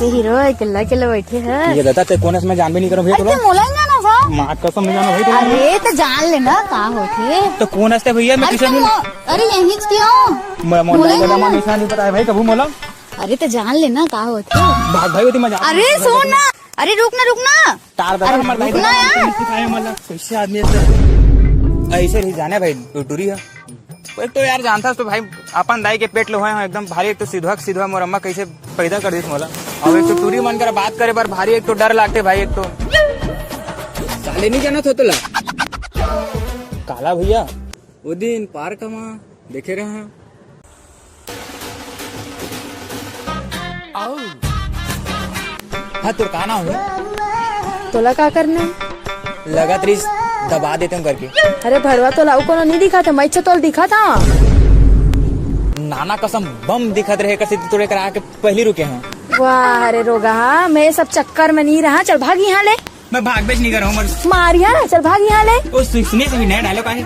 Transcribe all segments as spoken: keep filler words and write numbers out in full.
ये हीरो है, अकेला अकेला बैठे है। ये दादा, ते कोन हस, मैं जानबे नहीं करो भैया अरे, तोला। ते मोला नहीं जाना था। माँ कसम नहीं जाना भाई तोला। अरे, तो जान लेना, का होथे? तो कोन हस ते भैया, मैं अरे, किसे तो नहीं मो-, अरे, यहीं से क्यों? मैं मोला मोला नहीं दादा, जाना। मैं निशान नहीं पता है भाई, कभू मोला। अरे, तो जान लेना, का होथे? भाग भाई, होती मैं जान अरे, सुन ना। अरे, रुक ना, रुक ना। तार दादा, अरे, मर रुक भाई, ना यार। सिखाया मतलब, कैसे आदमी है सर? ऐसे नहीं जाने भाई, टुटुरी है। एक तो यार जानथस तो भाई, अपन दाई के पेट ले होय हंव एकदम भारी, एक तो सिधवा के सिधवा मोर अम्मा कैसे पैदा कर दिस मोला, अउ एक तो टूरी मन करा बात करे बर भारी, एक तो डर लागथे भाई, एक तो साले नहीं जानत हो तोला। काला भैया? वो दिन पार्क म देखे रहे हैं। हाँ, तोर का नाम है? तोला का करना है? लगत रहिस दबा देते हूँ करके। अरे भड़वा, तोला अउ कोनो नहीं दिखा था? मैं अच्छा तोला दिखा था। नाना कसम बम दिखत रहे, कसे तोरे करा के पहली रुके हैं। वाह रे रोगा, मैं सब चक्कर में नहीं रहा। चल भाग यहाँ ले। मैं भागबेच नहीं कर रहा हूँ, मर मारिया ना, चल भाग यहाँ ले। ओ, सु-, सुनिए, सुनिए, नया डायलॉग आए।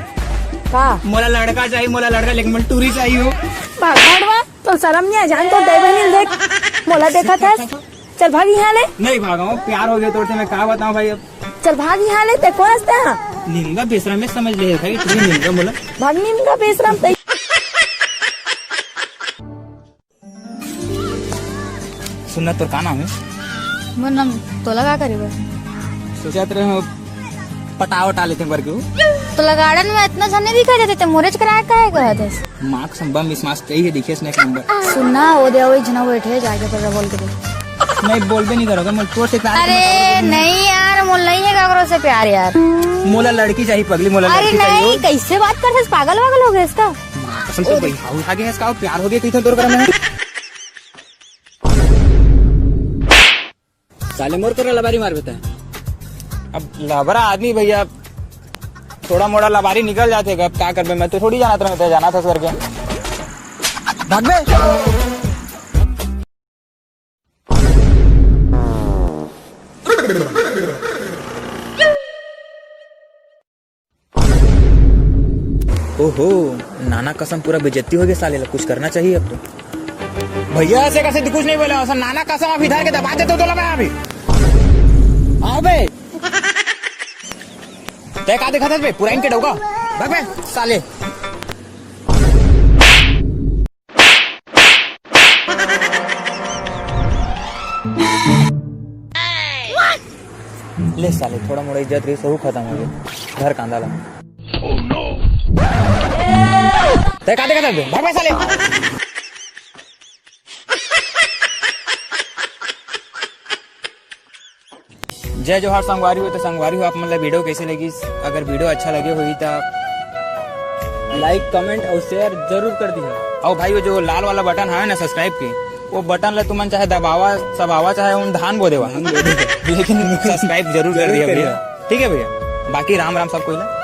का? मोला लड़का चाहिए, मोला लड़का, लेकिन मोला टूरी चाहिए हो। भाग भड़वा, तो शर्म नहीं आ जान, तो दे बहनी देख, मोला देखा था। चल भाग यहाँ ले। नहीं भागा हूँ, प्यार हो गया तोर से, मैं का बताऊँ भाई अब। चल भाग यहाँ ले, ते कौन हंसता है? निंगा बेसरा में समझ ले भाई, तुझे निंगा बोला। भाग निंगा बेसरा में ते। सुनना, तोर का नाम है? मोर नाम तोला का करे बर? सोचत रहे हो पटाव टाले थे बर के। तोला गार्डन में इतना झन नहीं दिखा देते, ते मोरेच कराए काहे कहत हस? मार्क्स बम विश्वास चाहिए, देखिए स्नैक नंबर। सुनना, वो दे, वही झना बैठे, जाके पर बोल के दे। नहीं, बोलबे नहीं करोगे, मैं तोर से प्यार अरे करना चाहूंगा। नहीं यार, मोल नहीं है काकरो से प्यार यार। मोला लड़की चाहिए पगली, मोला अरे लड़की चाहिए। नहीं, कैसे बात कर, पागल वागल हो गए इसका? माँ कसम से ओ भाई, हाउ खा गया इसका, प्यार हो गया कहीं तो तोर करा में। साले मोर करा लबारी मार बेटा। अब लबरा आदमी भैया, थोड़ा मोड़ा लबारी निकल जाते, अब क्या करबे, मैं तो थोड़ी जाना था, मैं तो जाना था स्वर्ग। भाग बे। ओहो, नाना कसम पूरा बेइज्जती हो गया साले ला, कुछ करना चाहिए अब तो। भैया ऐसे कैसे कुछ नहीं बोला, नाना कसम अभी धर के दबा देते हो तोला मैं अभी। आओ बे। तय का देखा था बे, पूरा इनके डौका। भाग बे, साले। ले साले, थोड़ा मोड़ा इज्जत रही, सहू खत्म हो गया। घर कांदा ला। तय का देखा था? भाग बे साले। जय जोहार संगवारी हो। तो संगवारी हो, आप मन ला वीडियो कैसे लगी? अगर वीडियो अच्छा लगे होही त like, comment और share जरूर कर दिहा। और भाई, वो जो लाल वाला बटन है ना subscribe के, वो बटन ला तुमन चाहे दबावा, सबावा, चाहे उन धान बो देवा, धान बो देवा। लेकिन subscribe जरूर कर जरूर दिहा करिहा। भैया। ठीक है भैया, बाकी राम राम सबको ला।